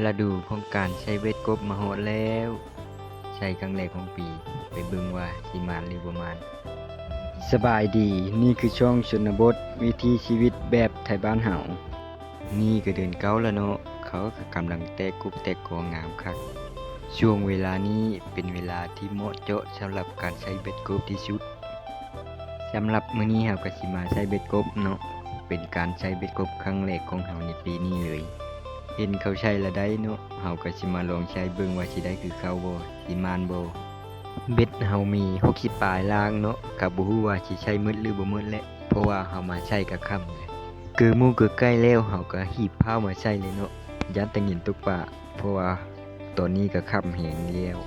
ລະດູຂອງການໃສ່ເບັດກົບມາຮອດແລ້ວ, ໃສ່ຄັ້ງແລກຂອງປີ, ໄປເບິ່ງວ່າຊິໝານຫຼືບໍ່ໝານ. ສະບາຍດີ, ນີ້ຄືຊ່ອງຊົນນະບົດ ວິຖີຊີວິດແບບໄທບ້ານເຮົາ. ນີ້ກໍເດືອນເກົ້າແລ້ວເນາະ, ເຂົາກໍກຳລັງແຕກກົບແຕກກໍງາມຄັກ. ຊ່ວງເວລານີ້ເປັນເວລາທີ່ເໝາະເຈາະສຳລັບການໃສ່ເບັດກົບທີ່ສຸດ. ສຳລັບມື້ນີ້ເຮົາກໍຊິມາໃສ່ເບັດກົບເນາະ, ເປັນການໃສ່ເບັດກົບຄັ້ງແລກຂອງເຮົາໃນປີນີ້ເລີຍ. ເຫັນເຂົາໃສ່ລະໄດ້ເນາະ, ເຮົາກໍຊິມາລອງໃສ່ເບິ່ງວ່າຊິໄດ້ຄືເຂົາບໍ່, ຊິໝານບໍ່. ເບັດເຮົາມີຫົກສິບປາຍລາງເນາະ, ກໍບໍ່ຮູ້ວ່າຊິໃສ່ໝົດຫຼືບໍ່ໝົດແຫຼະ, ເພາະວ່າເຮົາມາໃສ່ກະຄ່ຳແລ້ວ. ເກີໝູເກີໄກ່ແລ້ວ ເຮົາກໍຮີບພ້າວມາໃສ່ເລີຍເນາະ, ຢ້ານແຕ່ເຫງັນຕົກປາ. ເພາະວ່າຕອນນີ້ກໍຄ່ຳແຮງແລ້ວ.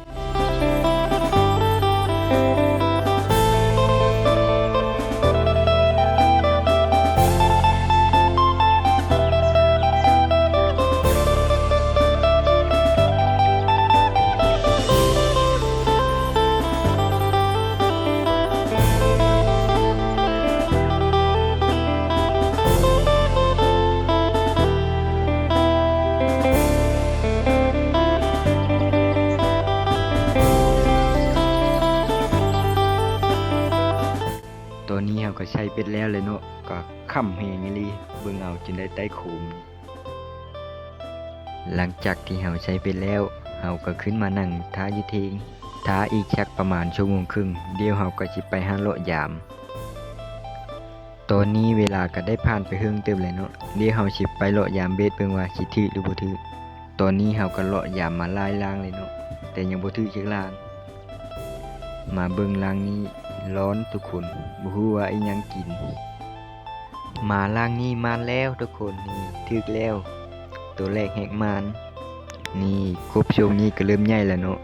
ຕອນນີ້ເຮົາກໍໃສ່ເບັດແລ້ວແຫຼະເນາະ, ກໍຄ່ຳແຮງອີ່ຫຼີ, ເບິ່ງເອົາຈົນໄດ້ໄຕ້ໂຄມ. ຫຼັງຈາກທີ່ເຮົາໃສ່ເບັດແລ້ວ, ເຮົາກໍຂຶ້ນມານັ່ງຖ້າຢູ່ເທິງ, ຖ້າອີກສັກປະມານຊົ່ວໂມງເຄິ່ງ, ດຽວເຮົາກໍຊິໄປຫາເລາະຢາມ. ຕອນນີ້ເວລາກໍໄດ້ຜ່ານໄປເຮິງເຕີບແລ້ວເນາະ, ດຽວເຮົາຊິໄປເລາະຢາມເບັດເບິ່ງວ່າຊິຖືກຫຼືບໍ່ຖືກ. ຕອນນີ້ເຮົາກໍເລາະຢາມມາຫຼາຍລາງເລີຍເນາະ, ແຕ່ຍັງບໍ່ຖືກຈັກລາງ. ມາເບິ່ງລາງນີ້, ຮ້ອນທຸກຄົນ, ບໍ່ຮູ້ວ່າອີ່ຫຍັງກິນ. ມາລາງນີ້ມານແລ້ວທຸກຄົນ, ນີ້ຖືກແລ້ວ, ໂຕແລກແຮກມານ. ນີ້ກົບຊ່ວງນີ້ກໍເລີ່ມໃຫຍ່ແລ້ວເນາະ,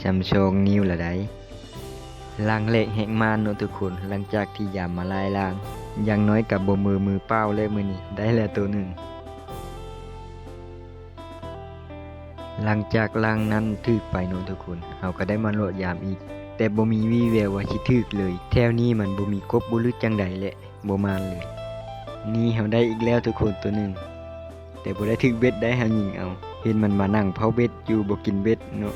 ຊ່ຳສອງນິ້ວລະໄດ໋. ລາງແລກແຮກມານເນາະທຸກຄົນ, ຫຼັງຈາກທີ່ຢາມມາຫຼາຍລາງ, ຢ່າງໜ້ອຍກໍບໍ່ມືມືເປົ່າແລ້ວ, ມື້ນີ້ໄດ້ແລ້ວໂຕໜຶ່ງ. ຫຼັງຈາກລາງນັ້ນຖືກໄປເນາະທຸກຄົນ, ເຮົາກໍໄດ້ມາເລາະຢາມອີກ, ແຕ່ບໍ່ມີວີ່ແວວວ່າຊິຖືກເລີຍ. ແຖວນີ້ມັນບໍ່ມີກົບບໍ່ຫຼືຈັ່ງໃດແຫຼະ, ບໍ່ມານເລີຍ. ນີ້ເຮົາໄດ້ອີກແລ້ວທຸກຄົນ, ໂຕໜຶ່ງ, ແຕ່ບໍ່ໄດ້ຖືກເບັດໄດ໋, ເຮົາຍິງເອົາ. ເຫັນມັນມານັ່ງເຝົ້າເບັດຢູ່, ບໍ່ກິນເບັດເນາະ,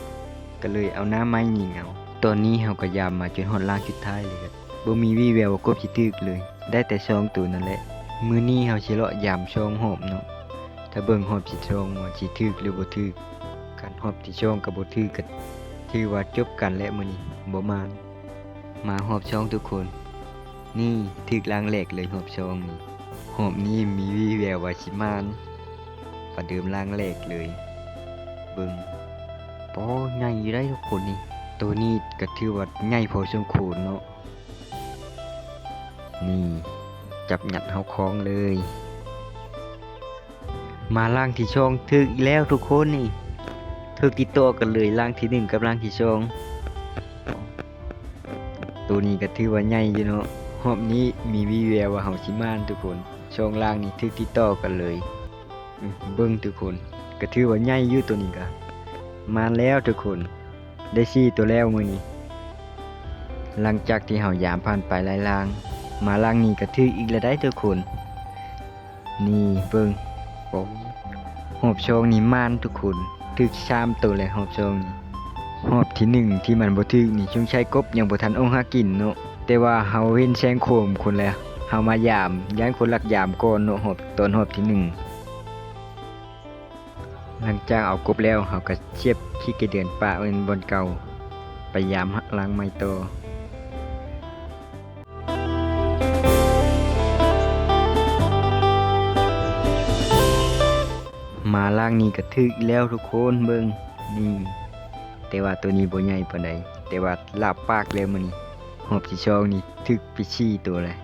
ກໍເລີຍເອົາໜ້າໄມ້ຍິງເອົາ. ຕອນນີ້ເຮົາກໍຢາມມາຈົນຮອດລາງສຸດທ້າຍເລີຍ, ບໍ່ມີວີ່ແວວວ່າກົບຊິຖືກເລີຍ, ໄດ້ແຕ່ສອງໂຕນັ້ນແຫຼະ. ມື້ນີ້ເຮົາຊິເລາະຢາມສອງຮອບເນາະ, ຖ້າເບິ່ງຮອບທີສອງວ່າຊິຖືກຫຼືບໍ່ຖືກ. ຄັນຮອບທີສອງກໍບໍ່ຖືກ ກໍຖືວ່າຈົບກັນແຫຼະມື້ນີ້, ບໍ່ໝານ. ມາຮອບສອງທຸກຄົນ, ນີ້ຖືກລາງແລກເລີຍຮອບສອງນີ້. ຮອບນີ້ມີວີ່ແວວວ່າຊິໝານກວ່າເດີມລາງແລກເລີຍ. ເບິ່ງ, ປໍ ໃຫຍ່ຢູ່ໄດ໋ທຸກຄົນນີ້. ໂຕນີ້ກໍຖືວ່າໃຫຍ່ພໍສົມຄວນເນາະ. ນີ້ ຈັບຍັດເຂົ້າຄອງເລີຍ. ມາລາງທີສອງຖືກອີກແລ້ວທຸກຄົນນີ້, ຖືກຕິດຕໍ່ກັນເລີຍ ລາງທີໜຶ່ງກັບລາງທີສອງ. ໂຕນີ້ກໍຖືວ່າໃຫຍ່ຢູ່ເນາະ, ຮອບນີ້ມີວີ່ແວວວ່າເຮົາຊິໝານທຸກຄົນ. ສອງລາງນີ້ຖືກຕິດຕໍ່ກັນເລີຍ. ອືມ ເບິ່ງທຸກຄົນ, ກໍຖືວ່າໃຫຍ່ຢູ່ໂຕນີ້ກະ. ມາແລ້ວທຸກຄົນ, ໄດ້ສີ່ໂຕແລ້ວມື້ນີ້. ຫຼັງຈາກທີ່ເຮົາຢາມຜ່ານໄປຫຼາຍລາງ, ມາລາງນີ້ກໍຖືກອີກແລ້ວໄດ໋ທຸກຄົນ. ນີ້ເບິ່ງ, ໂອ້ ຮອບສອງນີ້ໝານທຸກຄົນ, ຖືກສາມໂຕແລ້ວຮອບສອງນີ້. ຮອບທີໜຶ່ງທີ່ມັນບໍ່ຖືກນີ້ ສົງໄສກົບຍັງບໍ່ທັນອອກຫາກິນເນາະ, ແຕ່ວ່າເຮົາເຫັນແສງໂຄມຄົນແລ້ວ, ເຮົາມາຢາມ, ຢ້ານຄົນລັກຢາມກ່ອນເນາະ, ຮອບ ຕອນຮອບທີໜຶ່ງ. ຫຼັງຈາກເອົາກົບແລ້ວ, ເຮົາກໍສຽບຂີ້ໄກ່ເດືອນປະໄວ້ບ່ອນເກົ່າ, ໄປຢາມລາງໃໝ່ຕໍ່. ມາລາງນີ້ກໍຖືກແລ້ວທຸກຄົນ, ເບິ່ງນີ້, ແຕ່ວ່າໂຕນີ້ບໍ່ໃຫຍ່ປານໃດ, ແຕ່ວ່າລາບປາກແລ້ວມື້ນີ້. ຮອບທີສອງນີ້ຖືກໄປສີ່ໂຕແລ້ວ.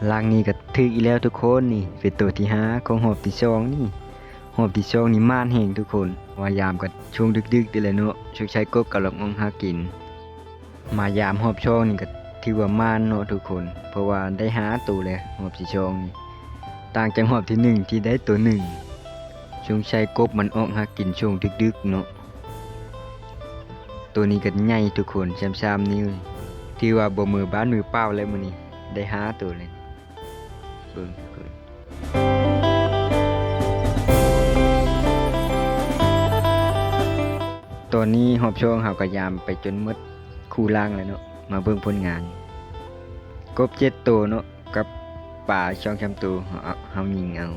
ລາງນີ້ກໍຖືກອີກແລ້ວທຸກຄົນ, ນີ້ເປັນໂຕທີຫ້າຂອງຮອບທີສອງນີ້. ຮອບທີສອງນີ້ໝານແຮງທຸກຄົນ, ວ່າຢາມກໍຊ່ວງດຶກໆນີ້ແຫຼະເນາະ, ສົງໄສກົບກຳລັງອອກຫາກິນ. ມາຢາມຮອບສອງນີ້ກໍຖືວ່າໝານເນາະທຸກຄົນ, ເພາະວ່າໄດ້ຫ້າໂຕແລ້ວຮອບທີສອງນີ້, ຕ່າງຈາກຮອບທີໜຶ່ງທີ່ໄດ້ໂຕໜຶ່ງ. ສົງໄສກົບມັນອອກຫາກິນຊ່ວງດຶກໆເນາະ. ໂຕນີ້ກໍໃຫຍ່ທຸກຄົນ, ສາມ ສາມນິ້ວ. ຖືວ່າບໍ່ມືບ້ານມືເປົ່າແລ້ວມື້ນີ້, ໄດ້ຫ້າໂຕແລ້ວ. ເບິ່ງທຸກຄົນ. ຕອນນີ້ຮອບສອງເຮົາກໍຢາມໄປຈົນໝົດຄູ່ລ່າງແລ້ວເນາະ. ມາເບິ່ງຜົນງານ ກົບເຈັດໂຕເນາະ ກັບປາສອງສາມໂຕ ເຮົາ ເຮົາຍິງເອົາ.